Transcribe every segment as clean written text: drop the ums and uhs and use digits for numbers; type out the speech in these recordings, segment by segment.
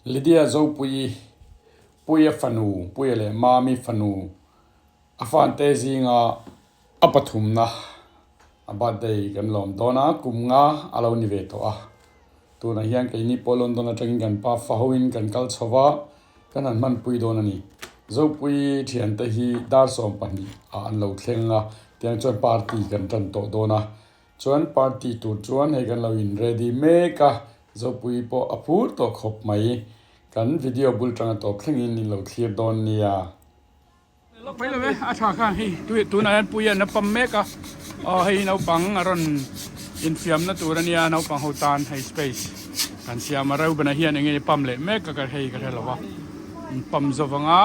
Lydia Zopuii, Puia fanu, Puia leh Mami fanu, a fante zinga a pathumna a birthday kan lawm dawn a, kum nga a lo ni ve tawh a. Tunah hian keini pawh London atangin kan pa fa hoin kan kal chho va, kan han hmanpui dawn a ni. Zopuii thiante hi dar 12 ah an lo thleng a, tiang chuan party kan tan tawh dawn a. Chuan party tur chuan hei kan lo in ready mek a, Zopuii pawh a phur tawh khawp mai. Kan video bul tanga tawp thlengin in lo thlir dawn nia. Pai lo e, a tha khan hei tunah hian pui an a pam mek a, aw hei naupang a rawn infiamna tur a nia naupang ho tan hei space kan siam a, Reuben-a hian eng nge pam leh mek a ka hei ka hre lo a, in pam zawk ang a,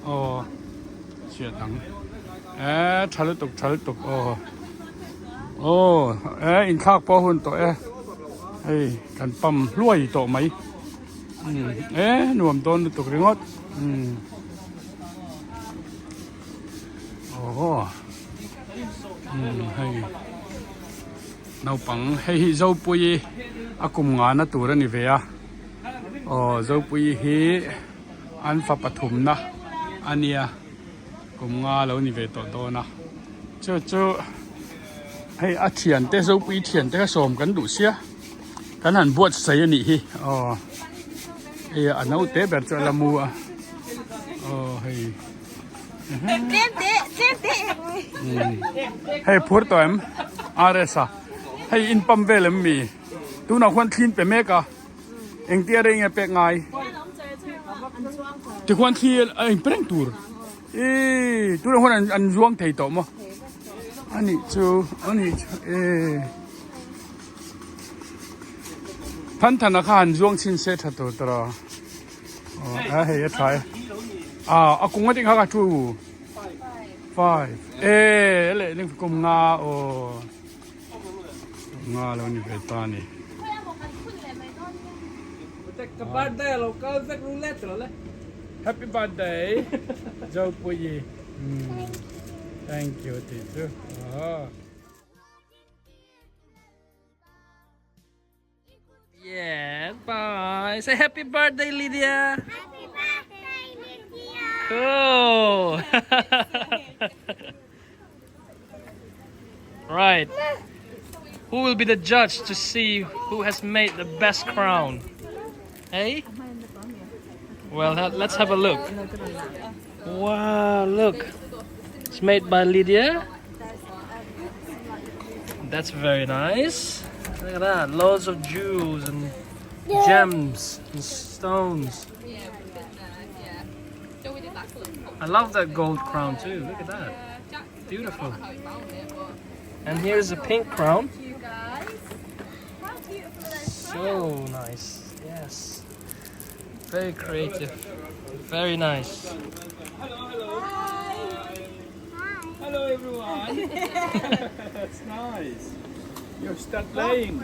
aw chhiat ang e tha lutuk tha lutuk aw. Aw e inthlak pawh a hun tawh e hei kan pam hluai tawh mai umm e nuam dawn lutuk ringawt umm aw umm hei naupang hei hi Zopuii a kum ngana tur a ni ve a aw Zopuii hi an fa pathumna a nia. Kum nga lo ni ve tawh dawn a, chu chu hei a thiante Zopui thiante kha sawm kan duh sia kan han buatsaih a nih hi aw hei a naute ber chu a la mu a aw hei hei phur tawh em RS a hei in pump vel em mi tunah khuan thli in pe mek a. Engtia rei nge pek ngai? Tikhuan thli a in pe reng tur. Ii tunah huan an an zuang thei tawh maw? Anih chu anih chu e. Than than a kha han zuang chhin se tha tur tawh a. Aw a hei a tha e. A a kung ating kha ka thu. Five. E leh ning kum nga aw. Nga lo ni ve ta ni. Happy birthday Zopuii. Thank you tih chu. Yeah, bye. Say happy birthday, Lydia. Happy birthday, Lydia. Cool. right. Who will be the judge to see who has made the best crown? Hey? Well, let's have a look. Wow, look. It's made by Lydia. That's very nice. Look at that, loads of jewels and gems and stones. I love that gold crown too. Look at that. Beautiful. And here's a pink crown. So nice. Yes. Very creative. Very nice. Hello, hello. Hi. Hello everyone. That's nice. You start playing.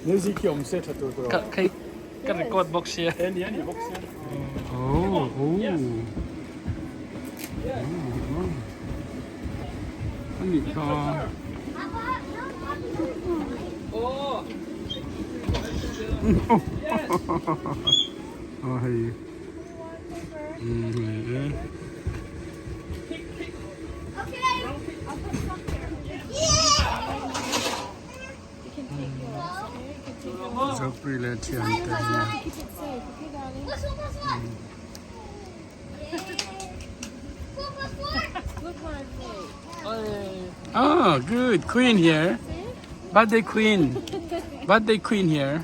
Music hi awm se tha tur tur Ka kai ka record bawk sia. E ni a ni bawk sia. Oh, oh. A nih kha. A hei. Zopui leh thiante hian Oh, good. Queen here. Birthday queen. Birthday queen here.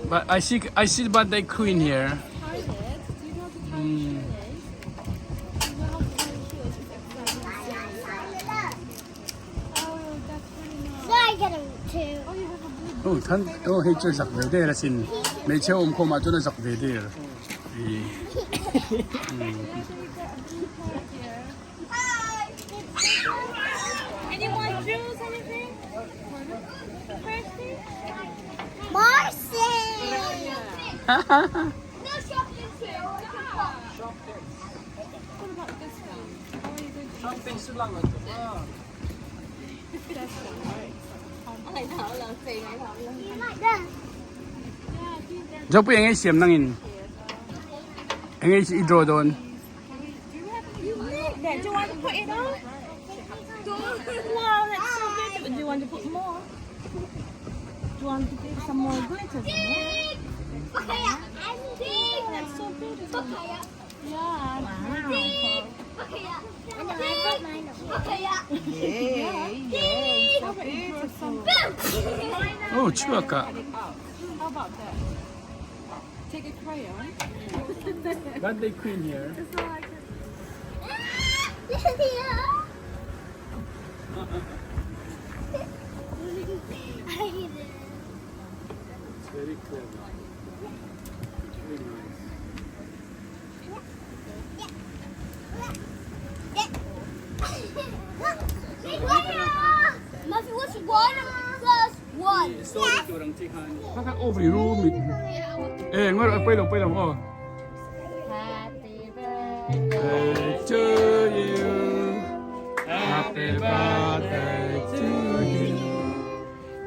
But I see I see birthday queen here. Oh, than oh hei chu zak ve der asin. Hmeichhe awm khawm ah chuan a zak ve der. Zopui eng ei siam nangin eng ei i draw dawn. Do you want to put it on? Wow, that's so beautiful. Do you want to put more? Do you want to put some more glitters on it? That's so beautiful. Yeah. Wow. Oh, chhuak ah. How about that? Take a crayon. Birthday queen here. It's very clever. Very nice. Murphy, what's one plus one? Story tur ang chi khan. Kha kha over ru mit. Eh, ngor pui lo pui lo aw. Happy birthday to you. Happy birthday to you.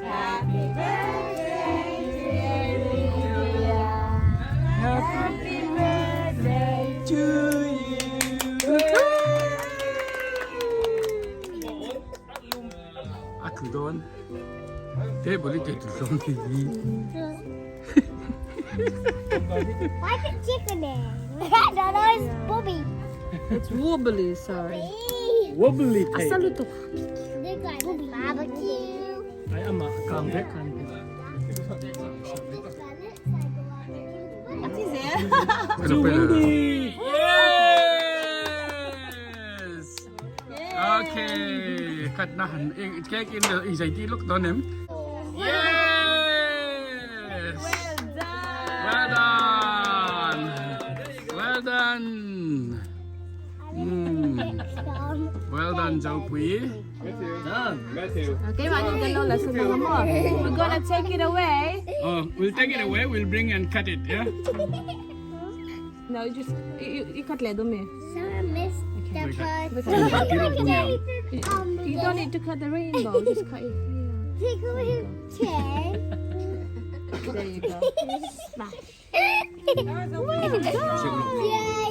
Happy birthday dear Happy birthday to you. A thu dawn. Table i te tu hlawm hi. Why is it chicken? No, it's Bobby. It's wobbly, sorry. Wobbly Asaluto. Bobby. Barbecue. Ai ama kam vek kan. To Wendy. Yes. Okay. Khat na han cake in the i ti look dawn em. Yes. Well done. Well done. Well done, Zopui. Okay, we're gonna take it away. Oh, we'll take it away. We'll bring and cut it. Yeah. No, you just you cut ledo me. Sarah missed the part. You don't need to cut the rainbow. Just cut it. Take away chair. There you go. Smash.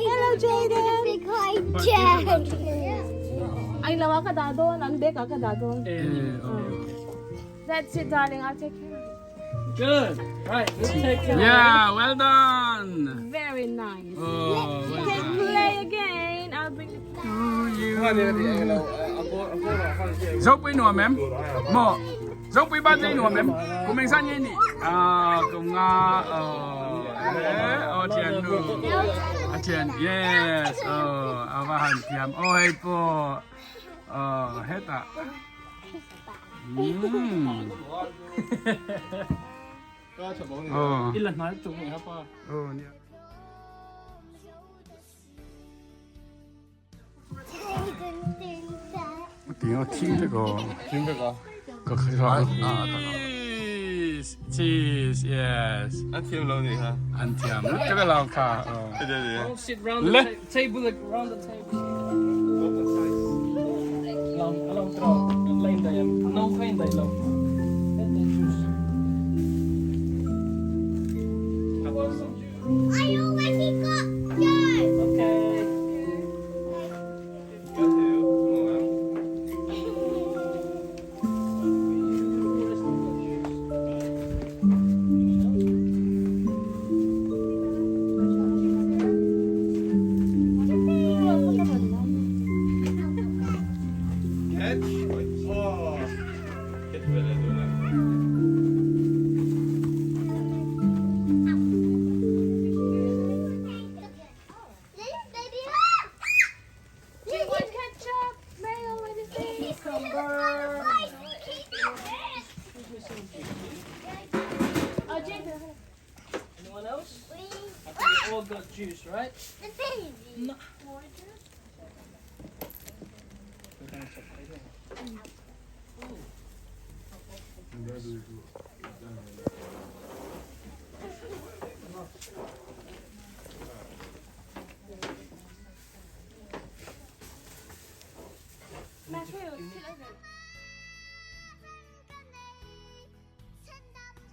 Hello, Jaden. Big high chair. Ay, lawa ka dadon. Ang dek ka dadon. Eh, okay. That's it, darling. I'll take care of it. Good. Right, we'll take it. Yeah, well done. Very nice. Oh, well Okay, done. play again. I'll bring the Zopui nuam em? Mo. Zopui birthday nuam em? Kum eng san nge ni? Ah, kum nga oh. Eh, oh thian nu. A thian. Yes. Oh, a va han thiam. Oh, hei pawh. Oh, hetah. Oh. I la hnai tuk ni hapa. Oh, nia. Tiếng听这个，听这个，个可是啊，Cheese, cheese, yes. 俺听不懂你看。 An thiam这个老卡，哦。对对对。 All sit round the table, like round the table. Along, along throw. Lane day, no pain day, low. Juice. I want some juice. I already got two. Okay. Catch. Oh. Catch 回来对了。 Do you want ketchup, mayo, anything? Oh, Jaden. Anyone else? I think we all got juice, right? The baby.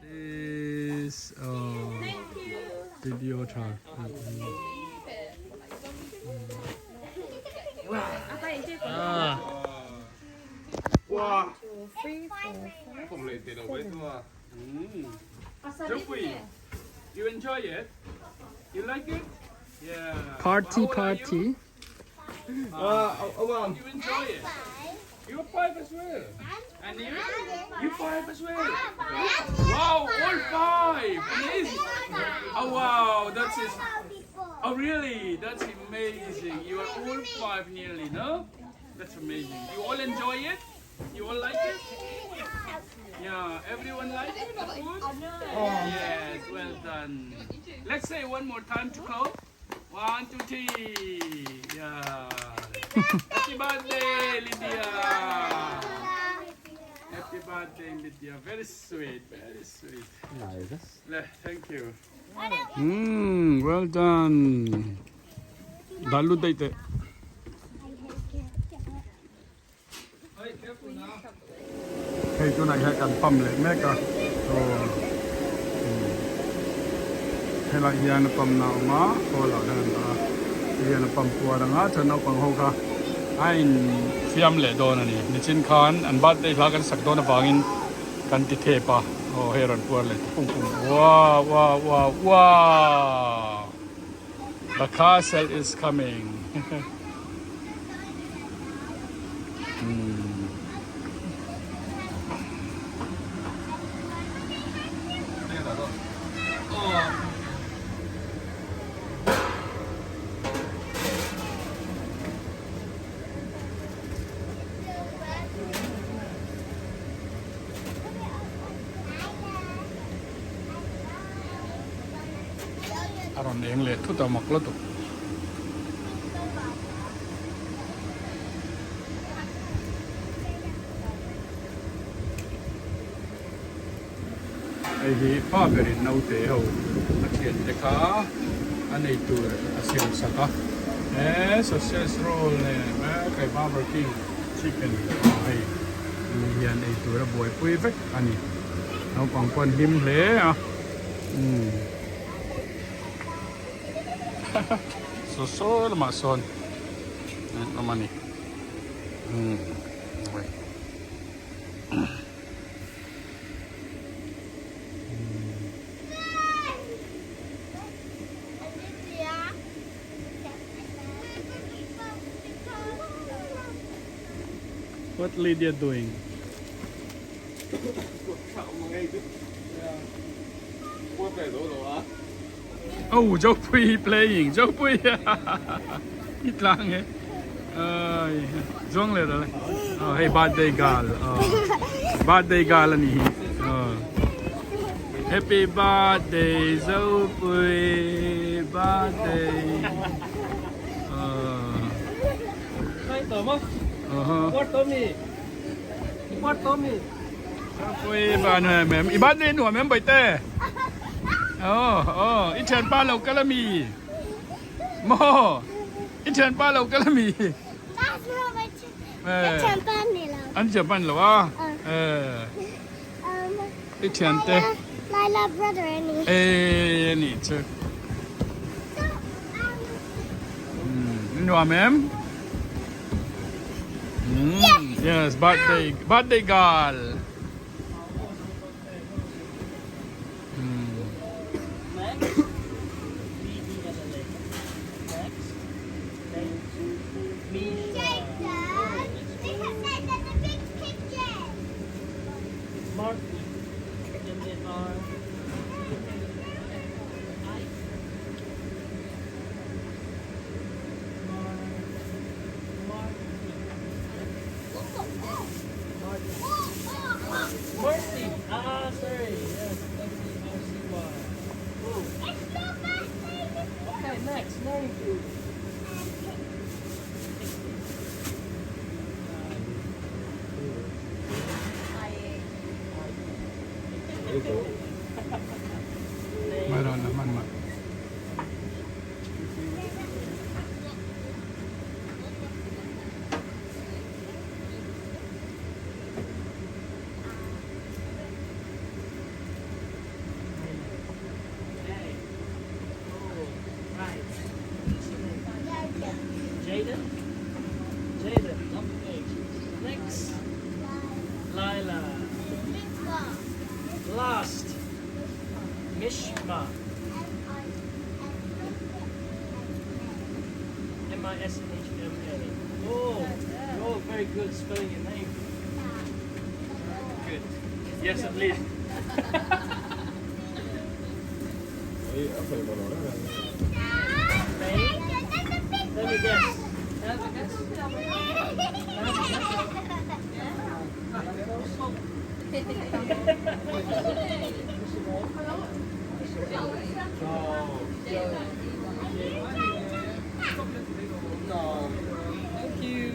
Cheese. Video tha. Ah. Wow. Pasarine. You enjoy it? You like it? Yeah. Party How old are you? party. You enjoy it? You're five as well. And you? You five as well. Wow, all five. Amazing. Oh wow, that's is. Oh really? That's amazing. You are all five nearly, no? That's amazing. You all enjoy it? You all like it? Yeah, everyone like it? The food? Yes, well done. Let's say one more time to close. One, two, three. Yeah. Happy birthday, Lydia. Happy birthday, Lydia. Very sweet, very sweet. Nice. Thank you. Well done. Dalu daite. Hei tunah hian kan pump leh mek a aw helai hian a pump na a awm a khawl ah khan an dah a ti hian a pump kual ang a chuan naupang ho kha a in fiam leh dawn a ni nichin khan an birthday hla kan sak dawn avangin kan ti thep a aw hei a rawn puar leh ta pum pum wow wow wow wow the castle is coming. A rawn eng leh thut a mak lutuk. Hei hi pa berin naute ho a thian te kha a nei tur a siam sak a he sausage roll leh kai barbecue chicken hei ni hian ei tur a buaipui vek a ni naupang pawh an hlim hle a umm. Saw saw lamah sawn an awm a ni umm What Lydia doing? Oh, Zopui playing. Zopui. I tlang e. Ai, zuang le le. Oh, hey birthday girl. Oh. Birthday girl ani hi. Oh. Happy birthday Zopui. Birthday. Oh. Uh-huh. Pui ba nuam em? I birthday nuam em Bawihte? Aw aw i thianpa lo kal ami? Maw i thianpa lo kal ami? An thianpa ni lo a? I thiante. Laila brother ani. E ani chu. Nuam em? Mm, yes, birthday, birthday girl. Mm. Last, Mishma. M-I-S-H-M-A. Oh, you're all very good at spelling your name. Good. Yes, at least. Let me guess. Can I have a guess? No. Thank you.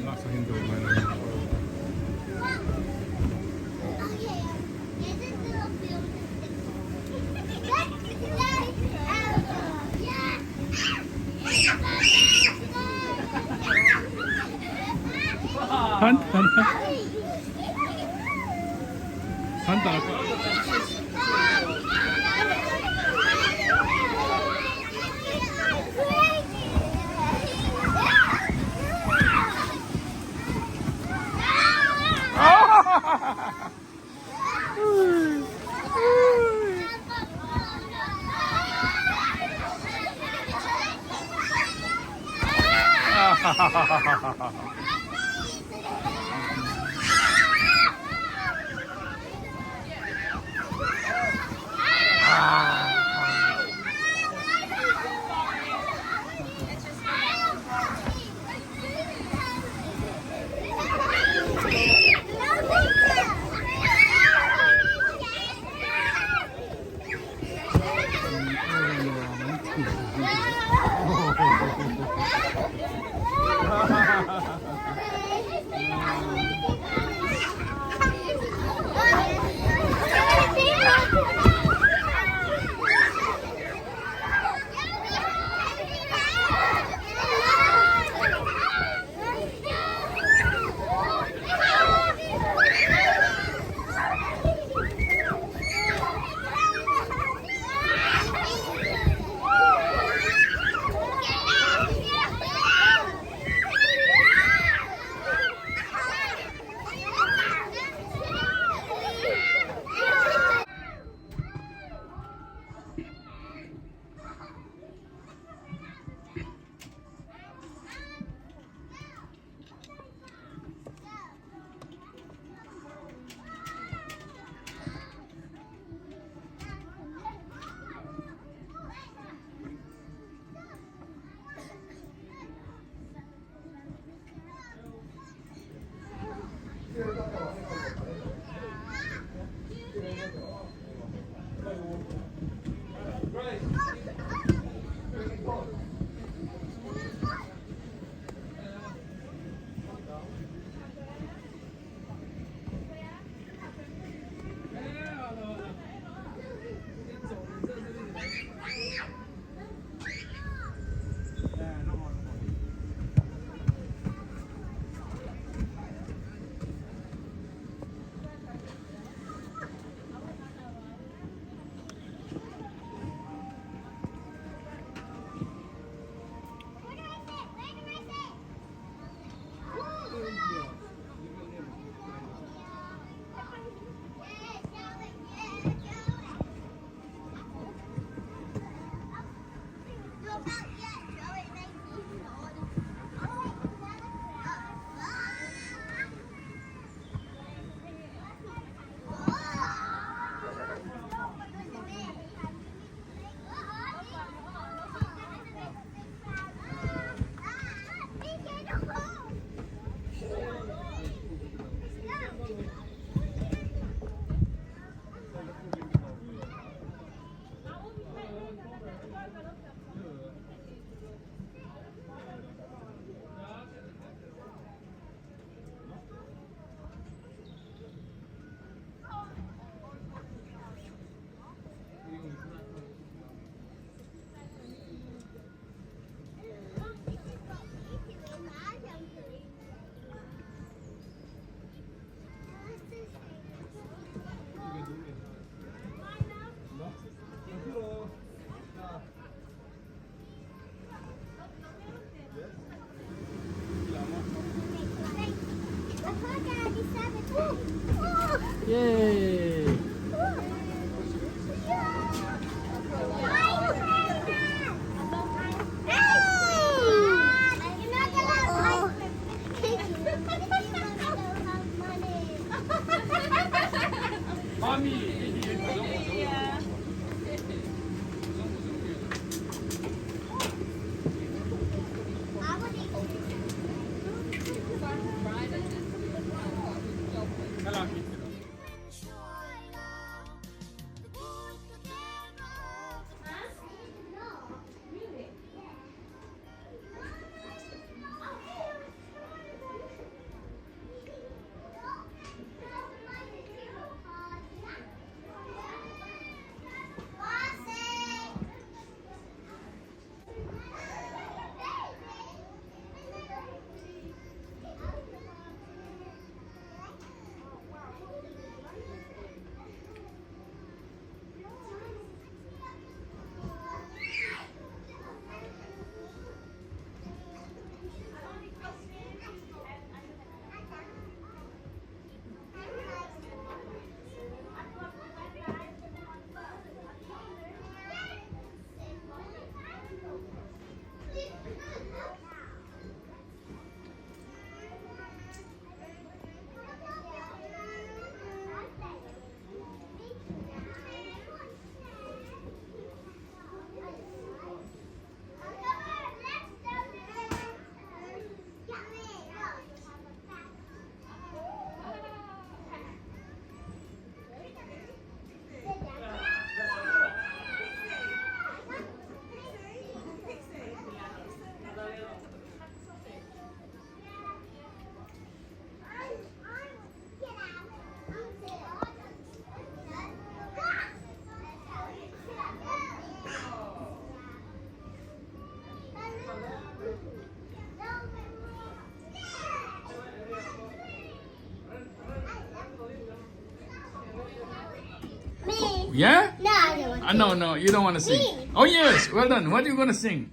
Yeah? No, I don't want Ah, no, no, you don't want to sing. Me. Oh yes, well done. What are you gonna sing?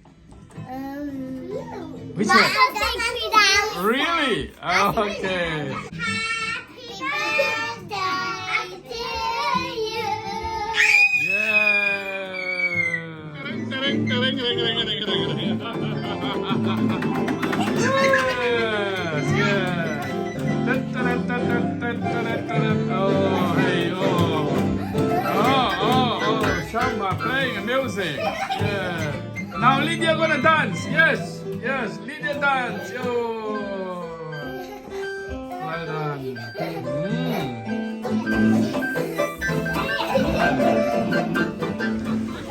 Um, Which one? one? Really? Okay. Happy birthday to you. Yeah. Yes, yeah. Oh, hey, oh. Oh, oh, oh. Shama playing music. Yeah. Now Lydia gonna dance. Yes, yes. Lydia dance. Yo. Well done.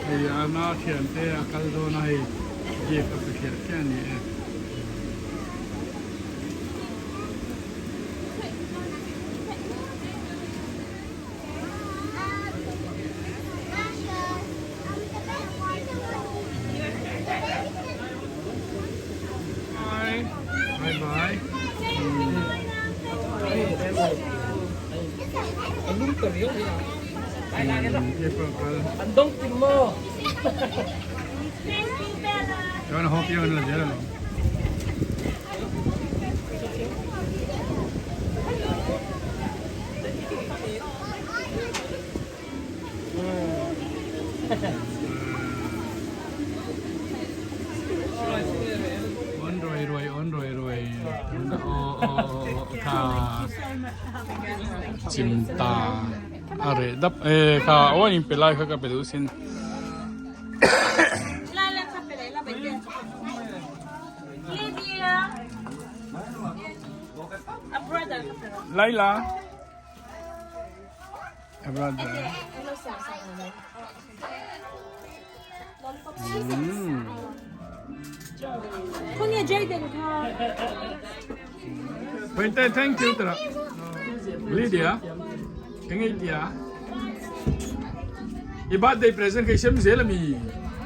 Hei ana thian te a kal dawn a hei gift a pe kher khian a ni e. Bye. Bye bye. Chuan a haw piang an la zel alawm. On ruai ruai on ruai ruai aw aw kha chimta a reh dap e kha aw an inpe lai kha ka pe duh sin. Laila A brother. Mm. Wait, thank you tara. Lydia. Engei tia. I birthday present kai sem zel ami.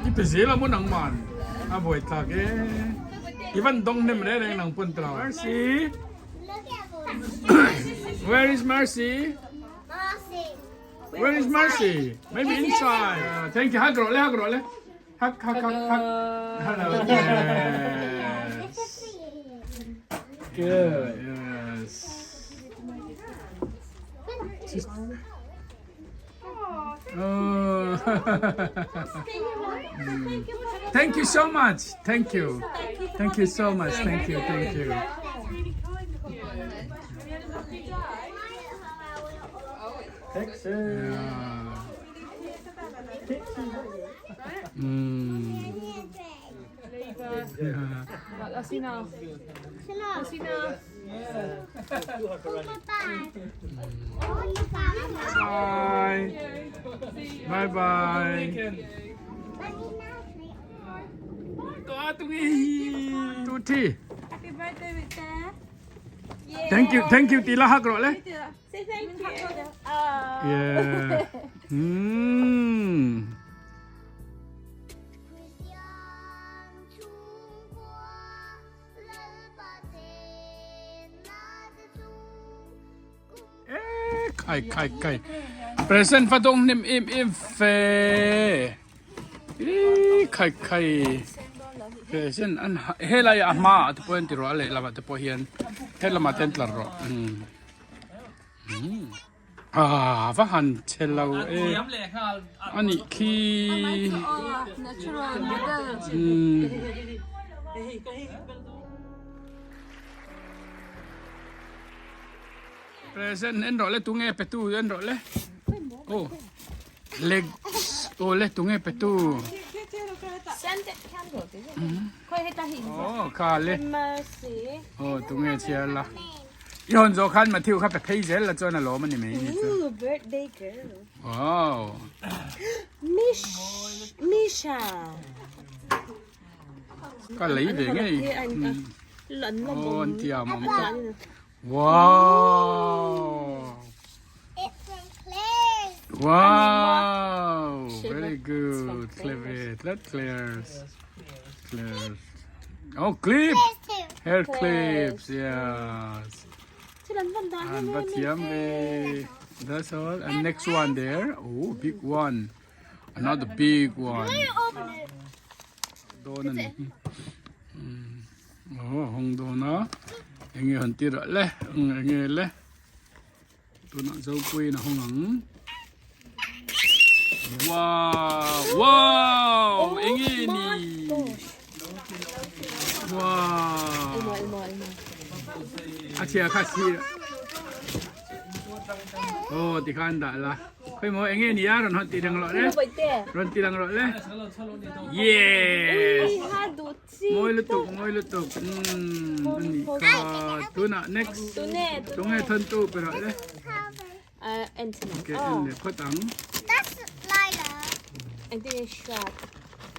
I pe zel amu nang man. A buai tlak e. I van dong nem re reng nang pun tara. Mercy. Where is Mercy? Mercy. Where is Mercy? Maybe inside. Thank you. Hug rawh le, hug rawh le. Hug, hug, hug, hug. Hello. Yes. Good. Yes. Oh. Thank you so much. Thank you. Thank you so much. Thank you. Thank you. Yeah. Mm. Yeah. That's enough. That's enough. Bye. Bye bye. Tu thi. Happy birthday, Victor. Thank you, thank you ti la hak rawh le. Say thank you. Yeah. Mm. Khai khai khai. Present fa dawng hnem em em fe. Ih khai khai. Present an helai a hma ah te pawh hian ti rawh a lehlamah te pawh hian helamah te an tlar rawh. Ah va han che lo e a nih khi Present en rawh le tunge pe tu en rawh le aw leg aw le tunge pe tu aw kha le aw tunge chhiar la. I hawn zawh khan Matthew kha pe phei zel la chuan a lawm a ni mai ni chu. Ooh, birthday girl. Wow. Mish Misha. Ka lei ve ngei. Oh, an tiam awm tawp. Wow. It's from Claire's. Wow. Very good. Clever. Let Claire's. Claire's. Oh, clip. Hair clips, yes. An va thiam ve. That's all. And next one there. Oh, big one. Another big one. Dawn a ni. Oh, hawng dawn a. Enge han ti rah le. Enge le. Tunah Zopuiin a hawng ang. Wow! Wow! Enge ni? Wow! A chhia kha si. Oh, ti khan dah la. Khoi mo enge ni a rawn hawt ti dang lo le. Rawn ti lang rawh le. Yes! Mawi lutuk, mawi lutuk. Hmm, ani kha. Tunah next. Tunge thawn tu pe rawh le. Okay, en leh phawt ang. That's Lila.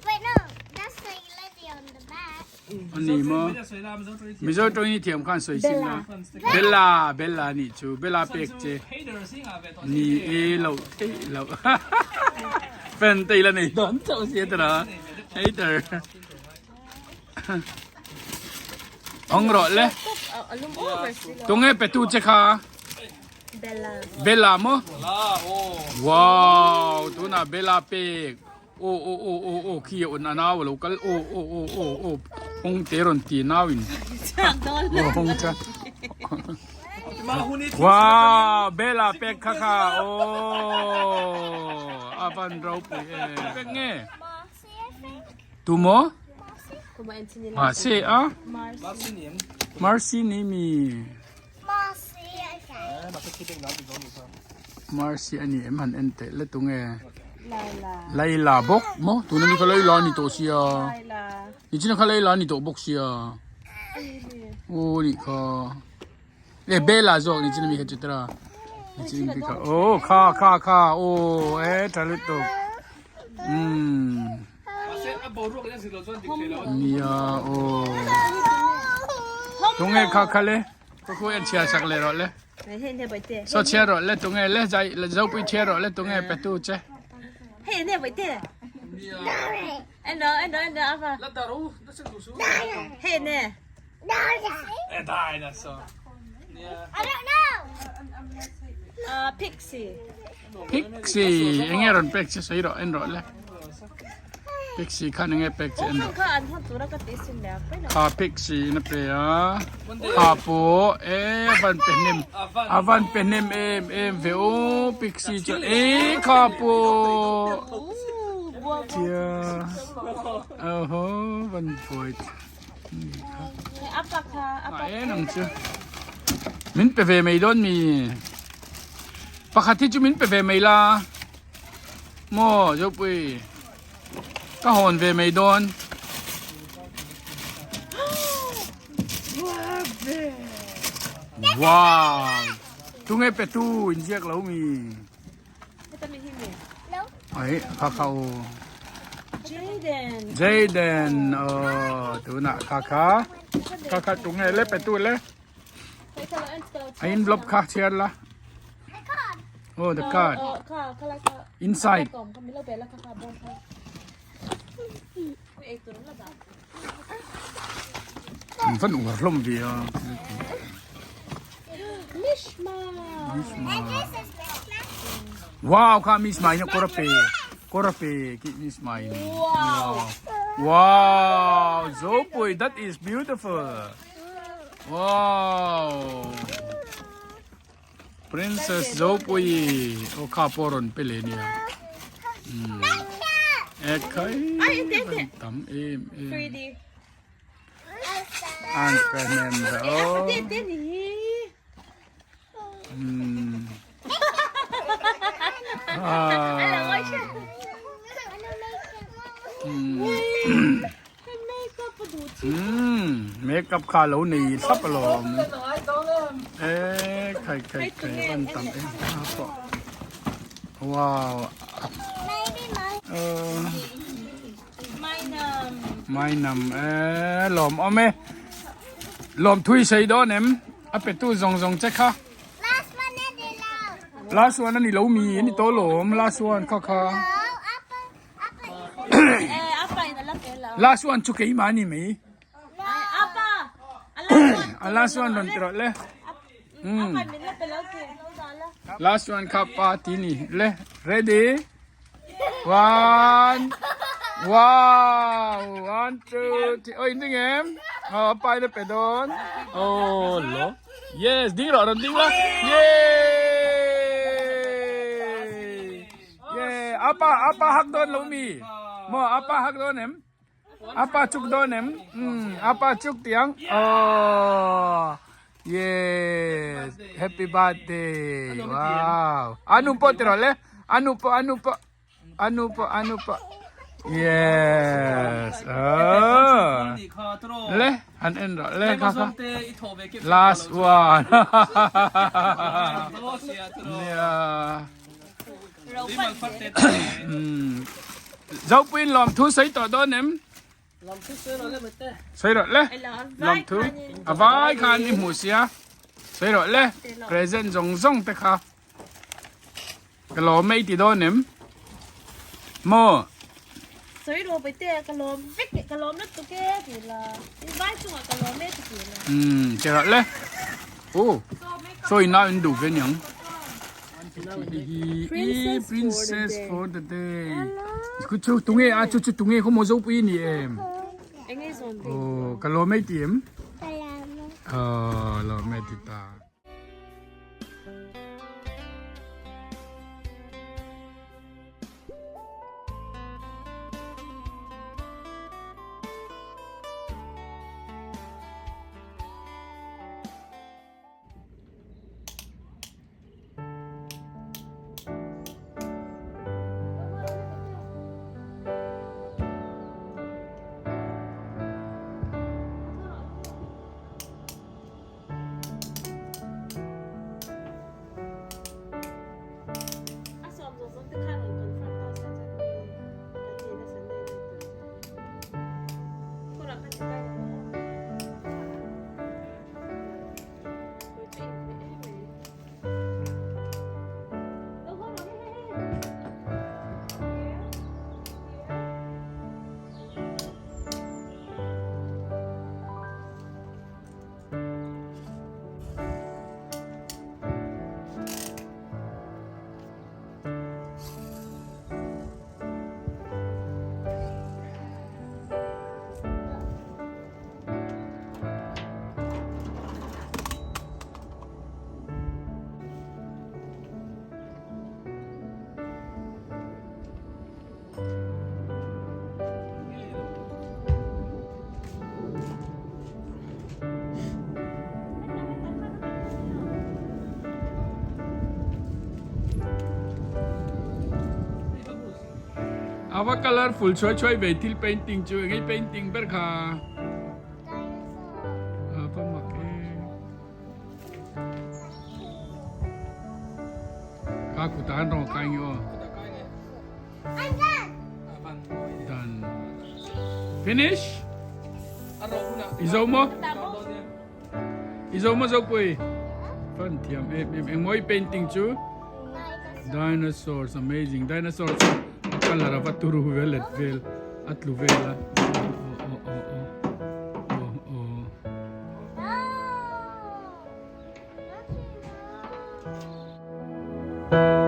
Wait, no. That's the lady on the back. Ani maw? Mizo tawng i thiam khan sawi sin la. Bella, Bella nih chu. Bella pek che. Ni e lo thei lo. Fan te la nei dawn chauh sia tara. Hater. Ong rawh le. Tunge pe tu che kha. Bella. Bella maw? Wow, tunah Bella pek. Aw aw aw aw aw khi a un a nau a lo kal aw aw aw aw aw hawng te rawn ti nau in aw hawng cha wow Bella pek kha kha aw a van ropui e pek nge tu maw mahse a Marcy ni mi Marcy a ni em han en teh le tunge Laila bawk maw tuna ni kha Laila a ni tawh sia nichina kha Laila a ni tawh bawk sia aw nih kha e Bella zawk nichina mi kha chitra nichina mi kha aw kha kha kha aw e tha lutuk umm. Nia aw. Tunge kha kha le. Ka khu en chhiar sak le rawh le. So chhiar rawh le tunge le zai le zopui chhiar rawh le tunge pe tu che. I don't know. Pixie. Pixie enge rawn pek che sawi rawh en rawh le Pixie khan enge pek che en rawh kha Pixie in a pe a kha pawh e a van pe hnem a van pe hnem em em ve aw Pixie chu e kha pawh tia aw van buai en ang chu min pe ve mai dawn mi pakhat hi chu min pe ve mai la maw zopui ka hawn ve mai dawn wow tunge pe tu inziak lo mi. Ai kha kha o. Jaden. Jaden o tuna kha kha. Kha kha tu nge le pe tu le. A envelope kha chhiar la. Oh the card. Inside. An van uar hlawm ve a. Mishma. Mishma. Wow, kha Mishma in kawr a pe. Kawr a pe ki Mishma in. Wow. Wow, Zopui, that is beautiful. Wow. Princess Zopui o kha pawh rawn pe leh nia. Hmm. E khai tam em em. 3D. An pe nem da o. Hmm. Ah. Hmm. Umm makeup kha lo nei thlap alawm e khai khai khai van tam em a pawh wow mai nam e lawm awm e lawm thui sei dawn em a pe tu zawng zawng che kha last one ani lo mi ani tawh lawm last one kha kha. Last one chu keimah a ni mai. A last one rawn ti rawh le. Last one kha pa ti ni le ready one wow one two three oi ding em oh pa in a pe dawn oh lo yes ding rawh rawn ding la yay yeah apa apa hak dawn lo mi mo apa hak dawn em Apa chuk dawn em? Umm apa chuk tiang aww yes happy birthday wow anu pawh ti rawh le anu pawh anu pawh anu pawh anu pawh yes aww le han en rawh le kha kha last one nia. Zopuiin lawmthu sawi tawh dawn em? Sawi rawh le. Lawmthu a vai khan i hmuh sia. Sawi rawh le. Present zawng zawng te kha. Ka lawm e i ti dawn em? Maw? Sawi rawh Bawitea ka lawm vek e ka lawm lutuk e ti la. I vai chungah ka lawm e ti ti la. Umm che rawh le. Aw sawi nau in duh ve niang. Princess princess for the day. Ku chu tunge a chu chu tunge khaw maw Zopui ni em? Aw ka lawm e ti em? Ka lawm e. Aw lawm e ti ta. Ava colorful chhuai chhuai ve thil painting chu engei painting ber kha ava mak e kha kutah an rawng kai nge aw. Done. Finish? Izo mo? Izo mo zo pui? Fan thiam em em eng moi painting chu? Dinosaurs amazing. Dinosaurs a color ava turu vel et vel atlu vel a. Oh oh oh oh. Oh oh.